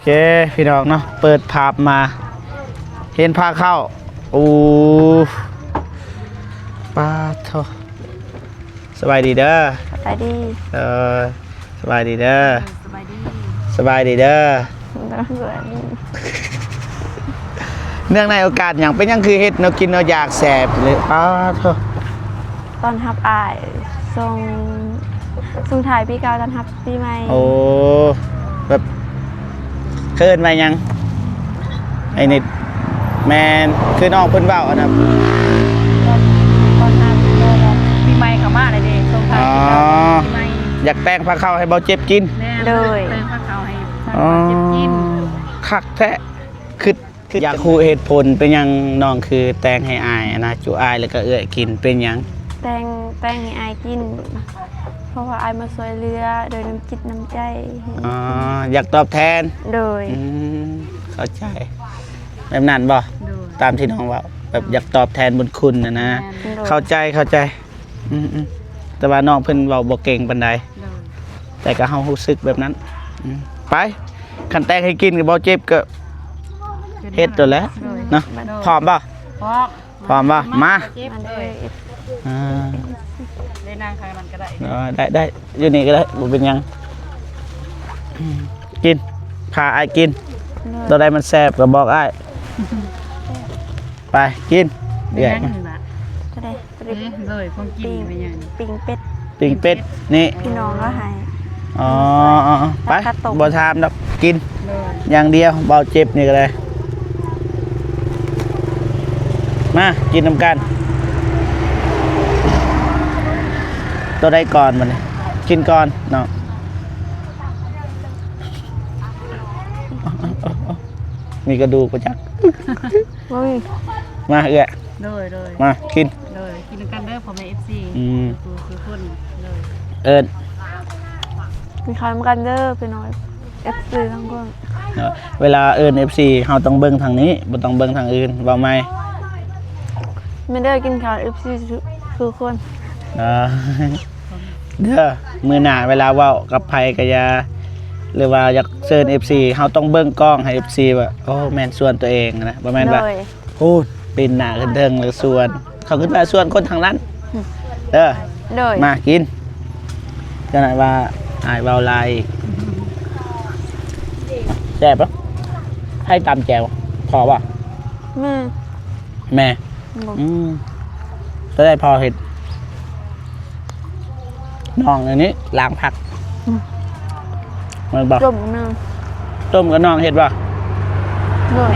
ເຄ ພີ່ນ້ອງເນາະ ເປີດພາບມາ ເຫັນພາເຂົ້າ ໂອ້ ປາດໂທ້ ສະບາຍດີເດີ ສະບາຍດີ ເອີ ສະບາຍດີເດີ ສະບາຍດີ ສະບາຍດີເດີ ສະບາຍດີ ເນື່ອງໃນໂອກາດຫຍັງ ເປັນຫຍັງຄືເຮັດແນວກິນແນວຢາກແຊບເລີຍ ປາດໂທ້ ຕ້ອນຮັບອ້າຍ ສົ່ງ ສົ່ງທ້າຍປີເກົ່າ ຕ້ອນຮັບປີໃໝ່ ໂອ້ ແບບ ເອີ້ນວ່າຫຍັງ ໄອ້ນິດ ແມ່ນ ຄືນ້ອງເພິ່ນເວົ້າຫັ້ນນະ ຕອນ ຕອນຮັບ ປີໃໝ່ເຂົ້າມາແລ້ວເດ້ ສົ່ງທ້າຍປີເກົ່າ ອໍ ປີໃໝ່ ຢາກແຕ່ງພາເຂົ້າໃຫ້ເບົາເຈັບກິນ ແມ່ນ ໂດຍ ແຕ່ງພາເຂົ້າໃຫ້ ອໍ ເບົາເຈັບກິນ ຄັກແທ້ ຄິດ ຄິດ ຢາກຮູ້ເຫດຜົນເປັນຫຍັງນ້ອງຄືແຕ່ງໃຫ້ອ້າຍຫັ້ນນະ ຈຸອ້າຍ ແລ້ວກໍເອື້ອຍກິນ ເປັນຫຍັງ? ແຕ່ງ ແຕ່ງໃຫ້ອ້າຍກິນ ເພາະວ່າອ້າຍມາຊ່ວຍເຫຼືອໂດຍນ້ຳຈິດນ້ຳໃຈ ອໍ ຢາກຕອບແທນ ໂດຍ ອືມ ເຂົ້າໃຈ ແບບນັ້ນບໍ່? ໂດຍ ຕາມທີ່ນ້ອງເວົ້າ ແບບຢາກຕອບແທນບຸນຄຸນຫັ້ນນະ ແມ່ນ ໂດຍ ເຂົ້າໃຈ ເຂົ້າໃຈ ອືມໆ ແຕ່ວ່ານ້ອງເພິ່ນເວົ້າບໍ່ເກັ່ງປານໃດ ໂດຍ ແຕ່ກໍເຮົາຮູ້ສຶກແບບນັ້ນ ອືມ ໄປ ຄັນແຕ່ງໃຫ້ກິນກໍບໍ່ເຈັບກໍເຮັດໂລດແຫຼະ ໂດຍ ເນາະ ໂດຍ ພ້ອມບໍ່? ພ້ອມ ພ້ອມບໍ່? ມາ ມາ ເຈັບເລີຍ ອ່າ ໄດ້ນັ່ງຂ້າງນັ້ນກໍໄດ້ ເອີ ໄດ້ ໄດ້ ຢູ່ນີ້ກໍໄດ້ ບໍ່ເປັນຫຍັງ ອືມ ກິນ ພາອ້າຍກິນ ໂດຍ ຕົວໃດມັນແຊບກໍບອກອ້າຍ ໄປ ກິນ ເປັນຫຍັງ ເອີ ນີ້ລະ ຕົວໃດ? ເອີ ໂດຍ ຂອງກິນ ປີ້ງ ເປັນຫຍັງນີ້? ປີ້ງເປັດ ປີ້ງເປັດ ປີ້ງເປັດ ນີ້ ພີ່ນ້ອງເອົາໃຫ້ ອໍ ໄປ ບໍ່ຖາມດອກ ກິນ ໂດຍ ຢ່າງດຽວ ເບົາເຈັບນີ້ກໍໄດ້ ມາ ກິນນຳກັນ ຕົວໃດກ່ອນບັດນີ້ ກິນກ່ອນເນາະ ມີກະດູກບໍ່ຈັກ ບໍ່ມີ ມາເອື້ອຍ ໂດຍ ໂດຍ ມາກິນ ໂດຍ ກິນນຳກັນເດີພໍ່ແມ່ເອັຟຊີ ອືມ ທຸກໆຄົນ ໂດຍ ເອີ້ນ ກິນເຂົ້ານຳກັນເດີພີ່ນ້ອງເອັຟຊີທັງຄົນ ເນາະ ເວລາເອີ້ນເອັຟຊີ ເຮົາຕ້ອງເບິ່ງທາງນີ້ ບໍ່ຕ້ອງເບິ່ງທາງອື່ນ ເວົ້າໃໝ່ ມາເດີ ກິນເຂົ້າເອັຟຊີທຸກຄົນ ເດີ ມື້ໜ້າເວລາເວົ້າກັບໃຜກໍຢ່າ ຫຼືວ່າຢາກເຊີນເອັຟຊີ ເຮົາຕ້ອງເບິ່ງກ້ອງໃຫ້ເອັຟຊີວ່າ ໂອ້ ແມ່ນຊວນຕົວເອງນະ ບໍ່ແມ່ນວ່າ ໂອ້ ປີນໜ້າຂຶ້ນເທິງແລ້ວຊວນ ເຂົາຄິດວ່າຊວນຄົນທາງນັ້ນ ເດີ ໂດຍ ມາກິນ ຈັ່ງນັ້ນວ່າອ້າຍເວົ້າຫຼາຍອີກ ແຊບບໍ່? ໃຜຕຳແຈ່ວ ພໍ່ບໍ່? ແມ່ ແມ່ ບໍ່ ອືມ ກໍໄດ້ພໍ່ເຮັດ ນ້ອງອັນນີ້ລ້າງຜັກ ອືມ ແມ່ນບໍ່? ຕົ້ມກໍນ້ອງ ຕົ້ມກໍນ້ອງເຮັດບໍ່? ໂດຍ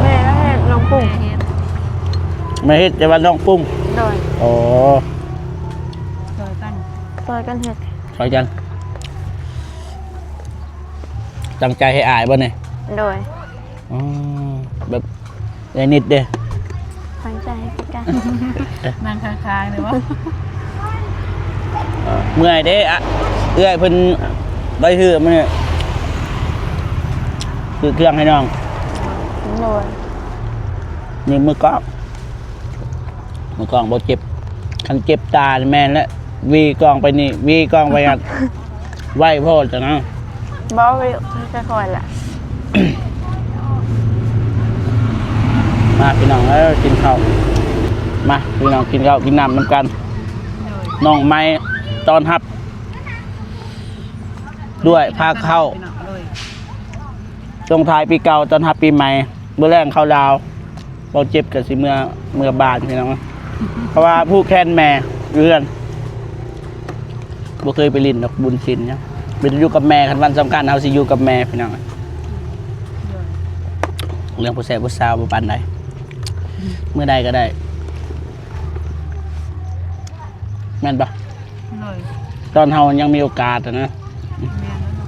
ແມ່ ແມ່ກໍເຮັດ ນ້ອງປຸງ ແມ່ເຮັດ ແມ່ເຮັດ ແຕ່ວ່ານ້ອງປຸງ ໂດຍ ໂອ້ ຊ່ອຍກັນ ຊ່ອຍກັນເຮັດ ຊ່ອຍກັນ ຕັ້ງໃຈໃຫ້ອ້າຍບໍ່ນີ້? ໂດຍ ອໍ ແບບ ໄດ້ນິດເດ້ ຂອງໃຈຄືກັນ ນັ່ງຂ້າງໆເດ້ບໍ່? ເມື່ອຍເດ້ ອະ ເອື້ອຍເພິ່ນໄດ້ຖືກມື້ນີ້ ຖືເຄື່ອງໃຫ້ນ້ອງ ໂດຍ ນີ້ມືກ້ອງ ມືກ້ອງບໍ່ເຈັບ ຄັນເຈັບຕານີ້ແມ່ນແລ້ວ ວີກ້ອງໄປນີ້ ວີກ້ອງໄປຫັ້ນ ໄວໂພດຈັ່ງນະ ບໍ່ ຄ່ອຍໆແຫຼະ ມາພີ່ນ້ອງເອີຍ ກິນເຂົ້າ ມາພີ່ນ້ອງ ກິນເຂົ້າກິນນ້ຳນຳກັນ ນ້ອງໃໝ່ຕ້ອນຮັບ ດ້ວຍພາເຂົ້າ ສົ່ງທ້າຍປີເກົ່າ ຕ້ອນຮັບປີໃໝ່ ມື້ແລງເຂົ້າດາວ ເບົາເຈັບກໍຊິເມືອ ເມືອບ້ານພີ່ນ້ອງ ເພາະວ່າຜູກແຂນແມ່ຢູ່ເຮືອນ ບໍ່ເຄີຍໄປຫຼິ້ນດອກບຸນສິນຫຍັງ ມີແຕ່ຢູ່ກັບແມ່ ຄັນວັນສຳຄັນເຮົາຊິຢູ່ກັບແມ່ພີ່ນ້ອງ ເລື່ອງຜູ້ແຊບຜູ້ສາວບໍ່ປານໃດ ມື້ໃດກໍໄດ້ ແມ່ນບໍ່? ໂດຍ ຕອນເຮົາຍັງມີໂອກາດຫັ້ນນະ ແມ່ນແລ້ວເນາະ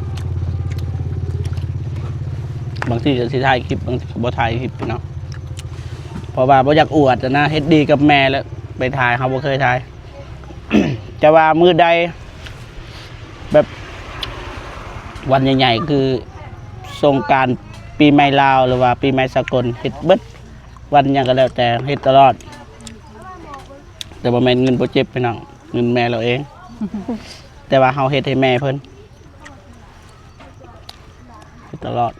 ບາງທີກໍຊິຖ່າຍຄລິບ ບາງທີກໍບໍ່ຖ່າຍຄລິບເນາະ ເພາະວ່າບໍ່ຢາກອວດຫັ້ນນະ ເຮັດດີກັບແມ່ແລ້ວໄປຖ່າຍ ເຮົາບໍ່ເຄີຍຖ່າຍ ແຕ່ວ່າມື້ໃດແບບວັນໃຫຍ່ໆ ຄືສົງການ ປີໃໝ່ລາວ ຫຼືວ່າປີໃໝ່ສາກົນ ເຮັດເບິດ ວັນຫຍັງກໍແລ້ວແຕ່ ເຮັດຕະຫຼອດ ແຕ່ບໍ່ແມ່ນເງິນບໍ່ເຈັບພີ່ນ້ອງ ເງິນແມ່ລາວເອງ ແຕ່ວ່າເຮົາເຮັດໃຫ້ແມ່ເພິ່ນ ເຮັດ ຕະຫຼອດ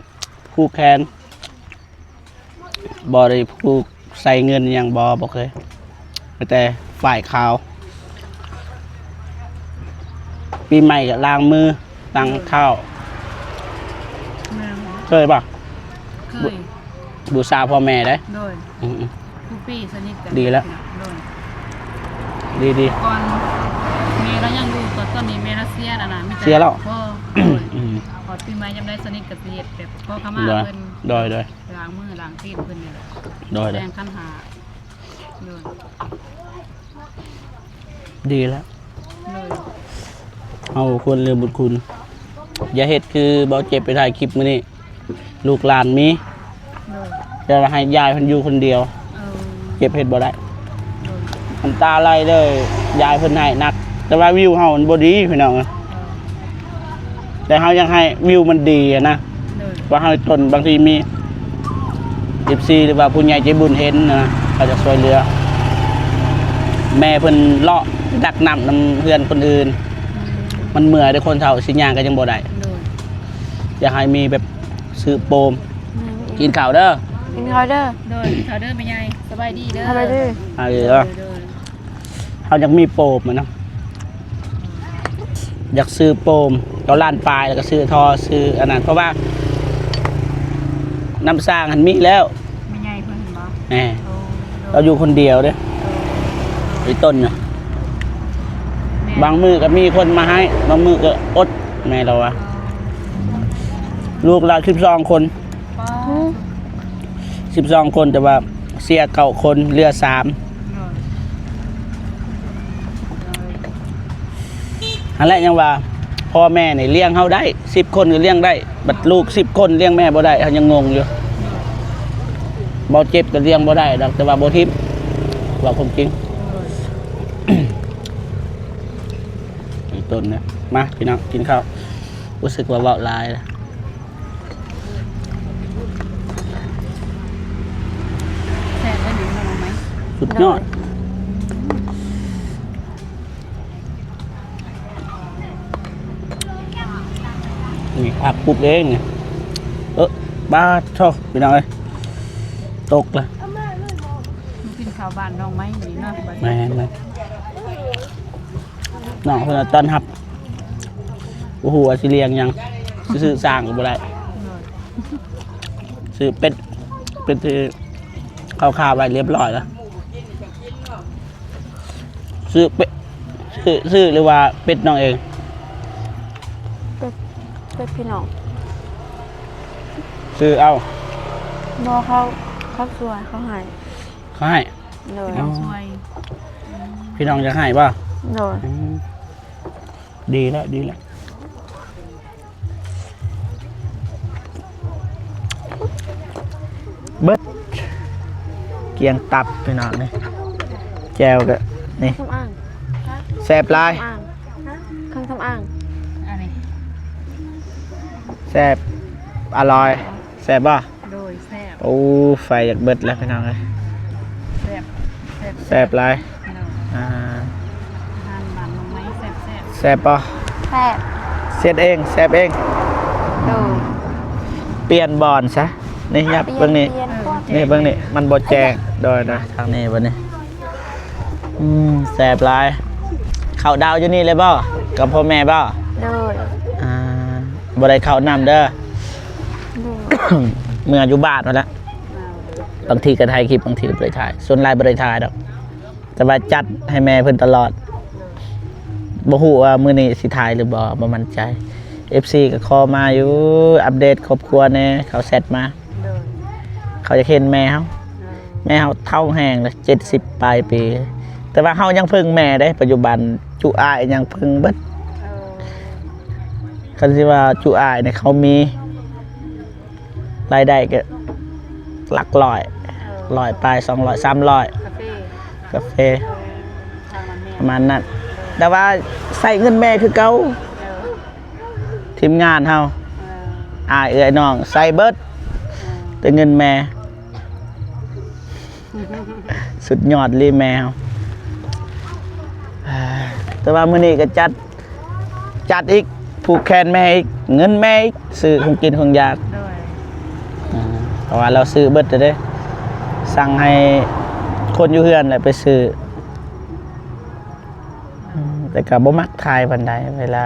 ຜູກແຂນ ບໍ່ໄດ້ຜູກໃສ່ເງິນຫຍັງ ບໍ່ ບໍ່ເຄີຍ ມີແຕ່ຝ້າຍຂາວ. ປີໃໝ່ກໍລ້າງມື ລ້າງເທົ້າ. ແມ່ນ. ເຄີຍບໍ່? ເຄີຍ. ບູ ບູຊາພໍ່ແມ່ເດ້. ໂດຍ. ອືມໆ ທຸກປີສະໜິດກັນ. ດີແລ້ວ. ໂດຍ. ດີໆ. ກ່ອນແມ່ລາວຍັງຢູ່ ຕອນ ຕອນນີ້ແມ່ລາວເສຍແລ້ວນະ. ມີແຕ່ ເສຍແລ້ວ. ພໍ່. ໂດຍ. ອືມ. ຮອດປີໃໝ່ຍາມໃດສະໜິດກໍຊິເຮັດແບບຂໍຂະມາເພິ່ນ. ໂດຍໆ. ລ້າງມືລ້າງຕີນເພິ່ນນີ້ແຫຼະ. ໂດຍໆ. ແປງຂັນຫ້າ. ໂດຍ. ດີແລ້ວ. ໂດຍ. ເຮົາຄວນລືມບຸນຄຸນ. ຢ່າເຮັດຄືເບົາເຈັບໄປຖ່າຍຄລິບມື້ນີ້. ລູກຫຼານມີ. ໂດຍ. ແຕ່ວ່າໃຫ້ຍາຍເພິ່ນຢູ່ຄົນດຽວ. ເອີ. ເຈັບເຮັດບໍ່ໄດ້. ໂດຍ. ນ້ຳຕາໄຫຼເລີຍ. ຍາຍເພິ່ນໄຫ້ໜັກ. ແຕ່ວ່າວິວເຮົາມັນບໍ່ດີ ພີ່ນ້ອງເອີຍ. ເອີ. ແຕ່ເຮົາຢາກໃຫ້ວິວມັນດີຫັ້ນນະ. ໂດຍ. ວ່າເຮົາຕົນບາງທີມີເອັຟຊີ ຫຼືວ່າຜູ້ໃຫຍ່ໃຈບຸນເຫັນນະ ເຂົາຈະຊ່ວຍເຫຼືອ. ແມ່ເພິ່ນເລາະຕັກນ້ຳນຳເຮືອນຄົນອື່ນ. ອືມ. ມັນເມື່ອຍເດ້ ຄົນເຖົ້າຊິຍ່າງກໍຍັງບໍ່ໄດ້. ໂດຍ. ຢາກໃຫ້ມີແບບຊື້ໂປມ. ອືມ. ກິນເຂົ້າເດີ. ກິນເຂົ້າເດີ. ໂດຍ. ກິນເຂົ້າເດີແມ່ໃຫຍ່. ສະບາຍດີເດີ. ສະບາຍດີ. ສະບາຍດີເດີ. ໂດຍ ໂດຍ. ເຮົາຢາກມີໂປມຫັ້ນນະ ຢາກຊື້ໂປມ ເກົ້າລ້ານປາຍ ແລ້ວກໍຊື້ທໍ່ ຊື້ອັນນັ້ນ ເພາະວ່ານ້ຳສ້າງຫັ້ນມີແລ້ວ. ແມ່ໃຫຍ່ເພິ່ນເຫັນບໍ່? ແມ່. ໂອ້. ລາວຢູ່ຄົນດຽວເດ້. ໂອ້. ອີ່ຕົ້ນນະ. ແມ່ນ. ບາງມື້ກໍມີຄົນມາໃຫ້ ບາງມື້ກໍອົດ ແມ່ລາວວ່າ. ອໍ. ລູກລາວສິບສອງຄົນ. ປາ. ສິບສອງຄົນ ແຕ່ວ່າເສຍເກົ້າຄົນ ເຫຼືອສາມ. ໂດຍ. ໂດຍ. ຫັ້ນແຫຼະ ຍັງວ່າພໍ່ແມ່ນີ້ລ້ຽງເຮົາໄດ້ ສິບຄົນກໍລ້ຽງໄດ້ ບັດລູກສິບຄົນລ້ຽງແມ່ບໍ່ໄດ້ ເຮົາຍັງງົງຢູ່. ໂດຍ. ບໍ່ເຈັບກໍລ້ຽງບໍ່ໄດ້ດອກ ແຕ່ວ່າບໍ່ຖິ້ມ ເວົ້າຄວາມຈິງ. ໂດຍ. ອີ່ຕົ້ນນະ. ມາ ພີ່ນ້ອງ ກິນເຂົ້າ. ຮູ້ສຶກວ່າເວົ້າຫຼາຍລະ. ແຊບເດ້ນີ້ ນ້ອງໄມ້. ສຸດຍອດ. ໂດຍ. ນີ້ ຜັກປຸບເອງນີ້. ເອີ ບາດໂທ້ ພີ່ນ້ອງເອີຍ ຕົກລະ. ມາກິນເຂົ້າບ້ານນ້ອງໄມ້ນີ້ເນາະ. ແມ່ນໆ. ນ້ອງເພິ່ນຕ້ອນຮັບ ບໍ່ຮູ້ວ່າຊິລ້ຽງຫຍັງ ຊິຊື້ຊ້າງກໍບໍ່ໄດ້. ໂດຍ. ຊື້ເປັດ ເປັດທີ່ເຂົາຂ້າໄວ້ຮຽບຮ້ອຍແລ້ວ. ຊື້ເປັດ ຊື້ ຊື້ ຫຼືວ່າເປັດນ້ອງເອງ? ເປັດ ເປັດພີ່ນ້ອງ. ຊື້ເອົາ. ບໍ່ ເຂົາ ເຂົາຊ່ວຍ ເຂົາໃຫ້. ເຂົາໃຫ້. ໂດຍ. ອໍ. ພີ່ນ້ອງຢາກໃຫ້ບໍ່? ໂດຍ. ອືມ. ດີແລ້ວ ດີແລ້ວ. ເບິດ ກຽງຕັບພີ່ນ້ອງນີ້. ແຈ່ວກໍນີ້. ເຄື່ອງສຳອາງ. ແຊບຫຼາຍ. ເຄື່ອງສຳອາງ. ເຄື່ອງສຳອາງ. ອັນນີ້ ແຊບ ອະລ່ອຍ. ແຊບບໍ່? ໂດຍ ແຊບ. ໂອ້ ໄຟຢາກເບິດແລ້ວພີ່ນ້ອງເອີຍ. ແຊບ ແຊບ ແຊບຫຼາຍ. ໂດຍ. ອ່າ ອາຫານບ້ານນ້ອງໄມ້ແຊບໆ. ແຊບບໍ່? ແຊບ. ເຮັດເອງ ແຊບເອງ. ໂດຍ. ປ່ຽນບ່ອນຊະ ນີ້ ຫຍັບເບິ່ງນີ້. ປ່ຽນ ປ່ຽນ. ນີ້ເບິ່ງນີ້ ມັນບໍ່ແຈ້ງ. ໂດຍ ໂດຍ. ທາງນີ້ບັດນີ້. ອືມ ແຊບຫຼາຍ. ເຂົ້າດາວຢູ່ນີ້ເລີຍບໍ່? ກັບພໍ່ແມ່ບໍ່? ໂດຍ. ອ່າ ບໍ່ໄດ້ເຂົ້ານຳເດີ. ໂດຍ. ເມືອຢູ່ບ້ານພຸ້ນລະ. ບາງທີກໍຖ່າຍຄລິບ ບາງທີກໍບໍ່ໄດ້ຖ່າຍ ສ່ວນຫຼາຍບໍ່ໄດ້ຖ່າຍດອກ ແຕ່ວ່າຈັດໃຫ້ແມ່ເພິ່ນຕະຫຼອດ. ບໍ່ຮູ້ວ່າມື້ນີ້ຊິຖ່າຍຫຼືບໍ່ ບໍ່ໝັ້ນໃຈ. ເອັຟຊີກໍຂໍມາຢູ່ ອັບເດດຄອບຄົວແດ່ ເຂົາແຊັດມາ. ໂດຍ. ເຂົາຢາກເຫັນແມ່ເຮົາ. ໂດຍ. ແມ່ເຮົາເຖົ້າແຮງແລ້ວ ເຈັດສິບປາຍປີ ແຕ່ວ່າເຮົາຍັງເພິ່ງແມ່ເດ້ ປັດຈຸບັນຈຸອ້າຍຍັງເພິ່ງເບິດ. ໂດຍ. ຄັນຊິວ່າຈຸອ້າຍນີ້ ເຂົາມີລາຍໄດ້ກໍຫຼັກຮ້ອຍ. ເອີ. ຮ້ອຍປາຍ ສອງຮ້ອຍ ສາມຮ້ອຍ. ກາເຟ ກາເຟ. ເອີ. ປະມານນັ້ນ ແຕ່ວ່າໃຊ້ເງິນແມ່ຄືເກົ່າ. ເອີ. ທີມງານເຮົາ ເອີ ອ້າຍເອື້ອຍນ້ອງໃຊ້ເບິດ ເອີ ແຕ່ເງິນແມ່. ສຸດຍອດອີ່ຫຼີແມ່ເຮົາ. ແຕ່ວ່າມື້ນີ້ກໍຈັດ ຈັດອີກ ຜູກແຂນແມ່ອີກ ເງິນແມ່ອີກ ຊື້ຂອງກິນຂອງຢາກ. ໂດ ະວ່າລາວຊື້ເບິດເດ້ ສັ່ງໃຫ້ຄົນຢູ່ເຮືອນແຫຼະໄປຊື້. ອືມ ແຕ່ກໍບໍ່ມັກຖ່າຍປານໃດ ເວລາ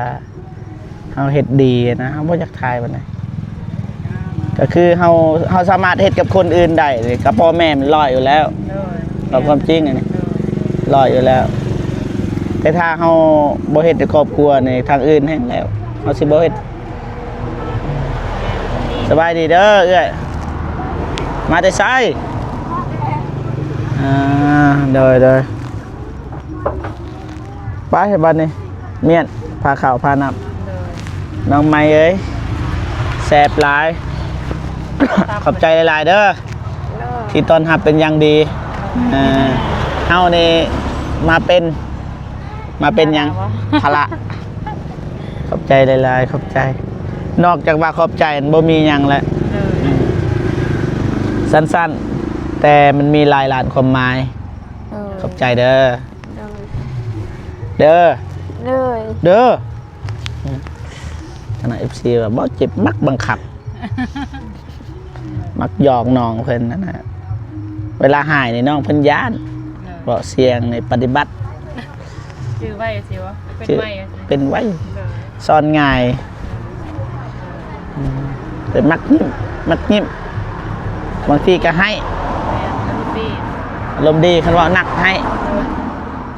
ເຮົາເຮັດດີນະ ເຮົາບໍ່ຢາກຖ່າຍປານໃດ. ກໍຄືເຮົາ ເຮົາສາມາດເຮັດກັບຄົນອື່ນໄດ້ ກັບພໍ່ແມ່ມັນຮ້ອຍຢູ່ແລ້ວ. ໂດຍ ເວົ້າຄວາມຈິງອັນນີ້ ໂດຍ ຮ້ອຍຢູ່ແລ້ວ. ແຕ່ຖ້າເຮົາບໍ່ເຮັດໃຫ້ຄອບຄົວນີ້ ທາງອື່ນແຮ່ງແລ້ວ ເຮົາຊິບໍ່ເຮັດ. ສະບາຍດີເດີເອື້ອຍ. ມາແຕ່ໃສ? ອ່າ ໂດຍ ໂດຍ. ໄປບັດນີ້ ມ້ຽນ ພາເຂົ້າພານ້ຳ. ໂດຍ ນ້ອງໃໝ່ເອີຍ ແຊບຫຼາຍ. ຂອບໃຈຫຼາຍໆເດີ ໂດຍ ທີ່ຕ້ອນຮັບເປັນຢ່າງດີ. ເອີ ເຮົານີ້ມາເປັນ ມາເປັນຫຍັງ? ພາລະບໍ່? ພາລະ. ຂອບໃຈຫຼາຍໆ ຂອບໃຈ. ນອກຈາກວ່າຂອບໃຈ ບໍ່ມີຫຍັງແຫຼະ. ໂດຍ ອືມ ສັ້ນໆ ແຕ່ມັນມີຫຼາຍລ້ານຄວາມໝາຍ. ໂດຍ ຂອບໃຈເດີ. ໂດຍ ເດີ ໂດຍ ເດີ. ຂະໜາດເອັຟຊີວ່າບໍ່ເຈັບ ມັກບັງຄັບ ມັກຫຍອກນ້ອງເພິ່ນຫັ້ນນະ. ເວລາຮ້າຍນີ້ນ້ອງເພິ່ນຢ້ານ. ໂດຍ ເວົ້າສຽງນີ້ປະຕິບັດ ຈື່ໄວຊິວະ ເປັນໄວ ເປັນໄວ. ໂດຍ ສອນງ່າຍ. ອືມ ແຕ່ມັກຍິ້ມ ມັກຍິ້ມ ບາງທີກໍໄຫ້. ແມ່ນ ອາລົມດີ ອາລົມດີ ຄັນເວົ້າໜັກໄຫ້. ໂດຍ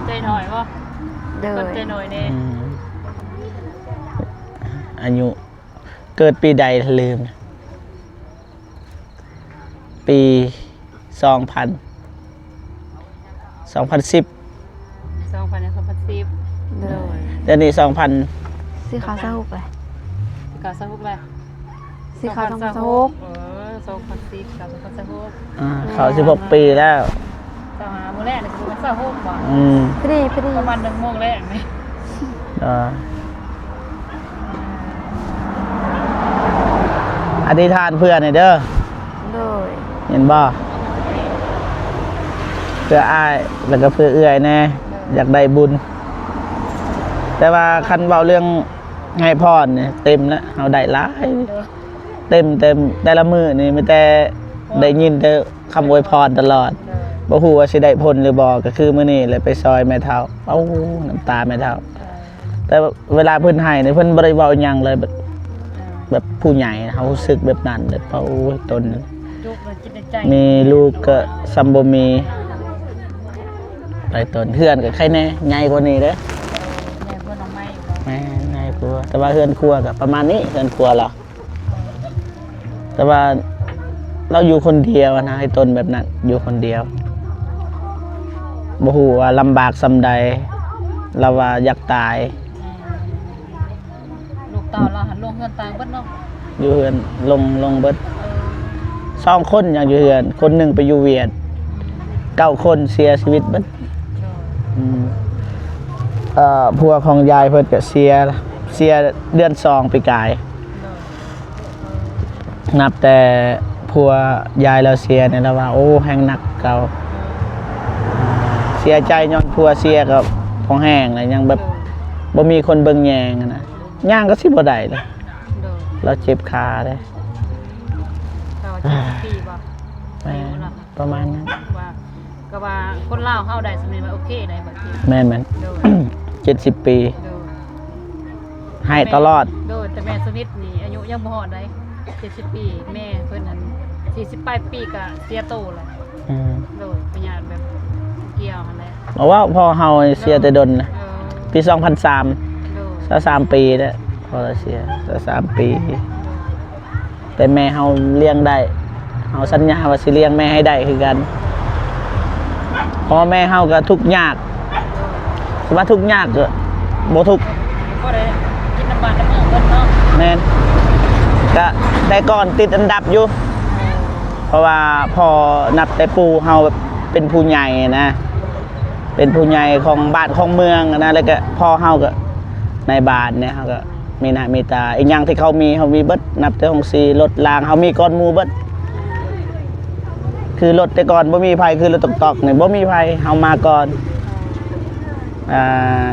ໃຈໜ້ອຍບໍ່? ໂດຍ ຄົນໃຈໜ້ອຍແດ່. ອືມ ອາຍຸ ເກີດປີໃດລືມ. ປີສອງພັນ ສອງພັນສິບ ສອງພັນ ສອງພັນສິບ. ໂດຍ ດຽວນີ້ສອງພັນ ສີ່ເຂົ້າຊາວຫົກແລ້ວ ສີ່ເຂົ້າຊາວຫົກແລ້ວ ສີ່ເຂົ້າຊາວຫົກ. ເອີ ສອງພັນສິບ ເຂົ້າສອງພັນຊາວຫົກ. ອ່າ ເຂົ້າສິບຫົກປີແລ້ວ. ຊາວຫ້າມື້ແລກນີ້ຄືວ່າຊາວຫົກບໍ່? ອືມ ພໍດີ ພໍດີ ປະມານໜຶ່ງໂມງແລກນີ້. ອ່າ ອະທິຖານເພື່ອແດ່ເດີ. ໂດຍ ເຫັນບໍ່? ເພື່ອອ້າຍ ແລ້ວກໍເພື່ອເອື້ອຍແດ່ ໂດຍ ຢາກໄດ້ບຸນ. ແຕ່ວ່າຄັນເວົ້າເລື່ອງໃຫ້ພອນນີ້ ເຕັມແລ້ວ ເຮົາໄດ້ຫຼາຍ. ໂດຍ ເຕັມ ເຕັມ ແຕ່ລະມື້ນີ້ມີແຕ່ໄດ້ຍິນແຕ່ຄຳອວຍພອນຕະຫຼອດ. ໂດຍ ບໍ່ຮູ້ວ່າຊິໄດ້ຜົນຫຼືບໍ່. ກໍຄືມື້ນີ້ແຫຼະໄປຊ່ອຍແມ່ເຖົ້າ ເອົາ ນ້ຳຕາແມ່ເຖົ້າ. ໂດຍ ແຕ່ເວລາເພິ່ນໃຫ້ນີ້ ເພິ່ນບໍ່ໄດ້ເວົ້າຫຍັງເລີຍ ແບບ ແບບຜູ້ໃຫຍ່ ເຮົາຮູ້ສຶກແບບນັ້ນເລີຍ. ເພາະ ໂອ້ຍ ຕົນ ລູກກໍຄິດໃນໃຈ ມີລູກກໍສ່ຳບໍ່ມີ. ໄປຕົນ ເຮືອນກໍໃຄແນ່ ໃຫຍ່ກວ່ານີ້ເດ້. ໃຫຍ່ກວ່ານ້ອງໃໝ່ຢູ່ບໍ່? ແມ່ນ ໃຫຍ່ກວ່າ ແຕ່ວ່າເຮືອນຄົວກໍປະມານນີ້ ເຮືອນຄົວລາວ. ແຕ່ວ່າລາວຢູ່ຄົນດຽວນະ ໄອ້ຕົນແບບນັ້ນ ຢູ່ຄົນດຽວ ບໍ່ຮູ້ວ່າລຳບາກສ່ຳໃດ ລາວວ່າຢາກຕາຍ. ລູກເຕົ້າລາວຫັ້ນລົງເຮືອນຕ່າງເບິດເນາະ? ຢູ່ເຮືອນ ລົງ ລົງເບິດ. ເອີ ສອງຄົນຍັງຢູ່ເຮືອນ ຄົນໜຶ່ງໄປຢູ່ຫວຽດ. ເກົ້າຄົນເສຍຊີວິດເບິດ. ໂດຍ ອືມ ເອີ ຜົວຂອງຍາຍເພິ່ນກໍເສຍ ເສຍເດືອນສອງປີກາຍ. ໂດຍ ນັບແຕ່ຜົວຍາຍລາວເສຍນີ້ລາວວ່າ ໂອ້ ແຮ່ງໜັກເກົ່າ. ເສຍໃຈຍ້ອນຜົວເສຍກໍພໍແຮ່ງແລ້ວ ຍັງແບບ ໂດຍ ບໍ່ມີຄົນເບິ່ງແຍງຫັ້ນນະ. ຍ່າງກໍຊິບໍ່ໄດ້ເລີຍ. ໂດຍ ລາວເຈັບຂາເດ້. ລາວເຈັດສິບປີບໍ່? ແມ່ນ ອາຍຸລາວ ປະມານນັ້ນ. ວ່າ ກໍວ່າຄົນລາວເຮົາໄດ້ສ່ຳນີ້ວ່າໂອເຄໄດ໋. ແມ່ນໆ ໂດຍ ເຈັດສິບປີ. ໂດຍ ໃຫ້ຕະຫຼອດ. ໂດຍ ແຕ່ແມ່ສະໜິດນີ້ອາຍຸຍັງບໍ່ຮອດໃດ໋ ເຈັດສິບປີ. ແມ່ເພິ່ນຫັ້ນສີ່ສິບປາຍປີກໍເສຍໂຕແລ້ວ. ອືມ ໂດຍ ພະຍາດແບບກ່ຽວຫັ້ນແຫຼະ. ເວົ້າພໍ່ເຮົາເສຍແຕ່ດົນນະ. ເອີ ປີສອງພັນສາມ. ໂດຍ ຊາວສາມປີແລ້ວ ພໍ່ລາວເສຍ ຊາວສາມປີ. ແຕ່ແມ່ເຮົາລ້ຽງໄດ້ ເຮົາສັນຍາວ່າຊິລ້ຽງແມ່ໃຫ້ໄດ້ຄືກັນ. ເພາະວ່າແມ່ເຮົາກໍທຸກຍາກ ສະວ່າທຸກຍາກກໍບໍ່ທຸກ ພໍໄດ້ກິນນ້ຳບາດນ້ຳເມືອງເພິ່ນເນາະ. ແມ່ນ ກະແຕ່ກ່ອນຕິດອັນດັບຢູ່ ເພາະວ່າພໍ່ນັບແຕ່ປູ່ເຮົາແບບເປັນຜູ້ໃຫຍ່ນະ ເປັນຜູ້ໃຫຍ່ຂອງບ້ານຂອງເມືອງນະ ແລ້ວກະພໍ່ເຮົາກໍນາຍບ້ານເດ້ ເຮົາກໍ ມີໜ້າມີຕາ ອີກຢ່າງທີ່ເຂົາມີ ເຮົາມີເບິດ ນັບແຕ່ໂຮງສີ ລົດລາງ ເຮົາມີກ່ອນໝູ່ເບິດ. ຄືລົດແຕ່ກ່ອນບໍ່ມີໃຜ ຄືລົດຕອກໆນີ້ບໍ່ມີໃຜ ເຮົາມາກ່ອນ. ອ່າ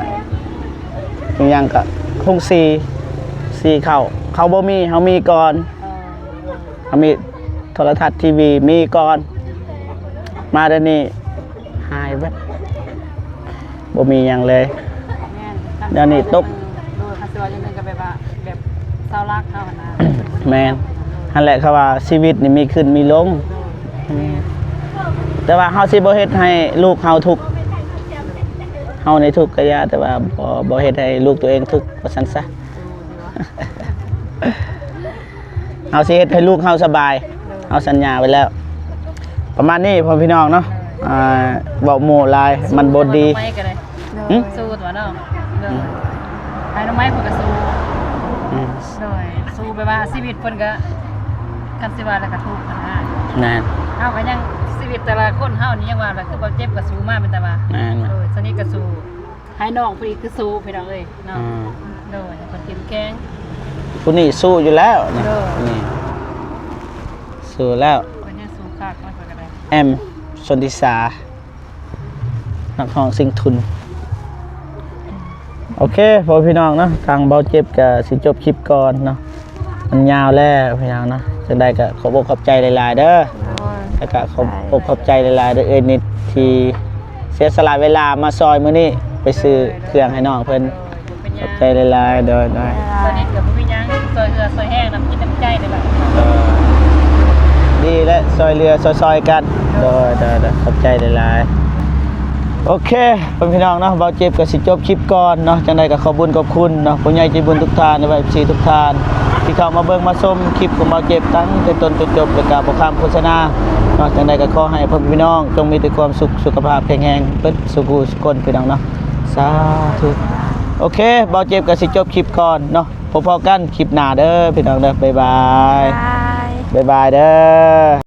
ອີກຢ່າງກໍໂຮງສີ ສີເຂົ້າ ເຂົາບໍ່ມີ ເຮົາມີກ່ອນ ເຮົາມີ ໂທລະທັດ ທີວີ ມີກ່ອນ ມາດຽວນີ້ຫາຍເບິດ ບໍ່ມີຫຍັງເລີຍ. ແມ່ນ ດຽວນີ້ຕົກ ໂດຍ ຄັນຊິວ່າຢ່າງໜຶ່ງກໍແບບວ່າ ແບບເສົາຫຼັກເຮົາຫັ້ນນະ. ແມ່ນ ຫັ້ນແຫຼະ ເຂົາວ່າຊີວິດນີ້ມີຂຶ້ນມີລົງ. ໂດຍ ອືມ ແມ່ນ ແຕ່ວ່າເຮົາຊິບໍ່ເຮັດໃຫ້ລູກເຮົາທຸກ ເຮົານີ້ທຸກກໍຢ່າ ແຕ່ວ່າບໍ່ ບໍ່ເຮັດໃຫ້ລູກຕົວເອງທຸກ ວ່າຊັ້ນຊະ. ເຮົາຊິເຮັດໃຫ້ລູກເຮົາສະບາຍ ເຮົາສັນຍາໄວ້ແລ້ວ. ປະມານນີ້ພໍ່ພີ່ນ້ອງເນາະ ອ່າ ເວົ້າໂມ້ຫຼາຍມັນບໍ່ດີ. ຫຶ? ສູ້ຕົວະເນາະ ໂດຍ ຫາໜໍ່ໄມ້ເພິ່ນກໍສູ້ ອືມ ໂດຍ ສູ້ແບບວ່າຊີວິດເພິ່ນກໍ ຄັນຊິວ່າແລ້ວກໍທຸກຫັ້ນນະ. ແມ່ນ ເຮົາກໍຍັງ ຊີວິດແຕ່ລະຄົນເຮົານີ້ຍັງວ່າແຫຼະ ຄືບໍ່ເຈັບກໍສູ້ມາ ແມ່ນແຕ່ວ່າ ແມ່ນ ໂດຍ ຊະນິດກໍສູ້ ໃຫ້ນ້ອງຜູ້ນີ້ຄືສູ້ພີ່ນ້ອງເອີຍເນາະ. ອືມ ໂດຍ ໃຫ້ເພິ່ນເຂັ້ມແຂງ ຜູ້ນີ້ສູ້ຢູ່ແລ້ວນີ້ ໂດຍ ນີ້ສູ້ແລ້ວ ເພິ່ນຍັງສູ້ຄັກເນາະ ເພິ່ນກໍໄດ້ ແອມ ຊົນທິສາ ນັກຮ້ອງຊິງທຸນ. ໂອເຄ ພໍ່ພີ່ນ້ອງເນາະ ທາງເບົາເຈັບກໍຊິຈົບຄລິບກ່ອນເນາະ ມັນຍາວແລ້ວພີ່ນ້ອງເນາະ. ຈັ່ງໃດກໍຂອບອົກຂອບໃຈຫຼາຍໆເດີ ໂດຍ ແລ້ວກໍຂອບອົກຂອບໃຈຫຼາຍໆເດີ ເອື້ອຍນິດທີ່ເສຍສະຫຼະເວລາມາຊ່ອຍມື້ນີ້ ໄປຊື້ເຄື່ອງໃຫ້ນ້ອງເພິ່ນ. ໂດຍ ຂອບໃຈຫຼາຍໆ ໂດຍ ໂດຍ ຕອນນີ້ກໍບໍ່ມີຫຍັງ ຊ່ອຍເຫຼືອຊ່ອຍແຮງ ນ້ຳຈິດນ້ຳໃຈນີ້ແຫຼະ ເອີ ດີແຫຼະ ຊ່ອຍເຫຼືອຊ່ອຍໆກັນ. ໂດຍ ໂດຍ ໂດຍ ຂອບໃຈຫຼາຍໆ. ໂອເຄ ພໍ່ພີ່ນ້ອງເນາະ ເບົາເຈັບກໍຊິຈົບຄລິບກ່ອນເນາະ. ຈັ່ງໃດກໍຂອບບຸນຂອບຄຸນເນາະ ຜູ້ໃຫຍ່ໃຈບຸນທຸກທ່ານ ແລະ ເອັຟຊີ ທຸກທ່ານ ທີ່ເຂົ້າມາເບິ່ງມາຊົມຄລິບຂອງເບົາເຈັບຕັ້ງແຕ່ຕົ້ນຈົນຈົບ ແລະ ກໍບໍ່ຂ້າມໂຄສະນາເນາະ. ຈັ່ງໃດກໍຂໍໃຫ້ພໍ່ແມ່ພີ່ນ້ອງຈົ່ງມີແຕ່ຄວາມສຸກ ສຸຂະພາບແຂງແຮງເບິດສູ່ຜູ້ສູ່ຄົນ ພີ່ນ້ອງເນາະ ສາທຸ. ໂອເຄ ເບົາເຈັບກໍຊິຈົບຄລິບກ່ອນເນາະ ພົບພໍ້ກັນຄລິບໜ້າເດີພີ່ນ້ອງເດີ ບາຍບາຍ ບາຍບາຍເດີ.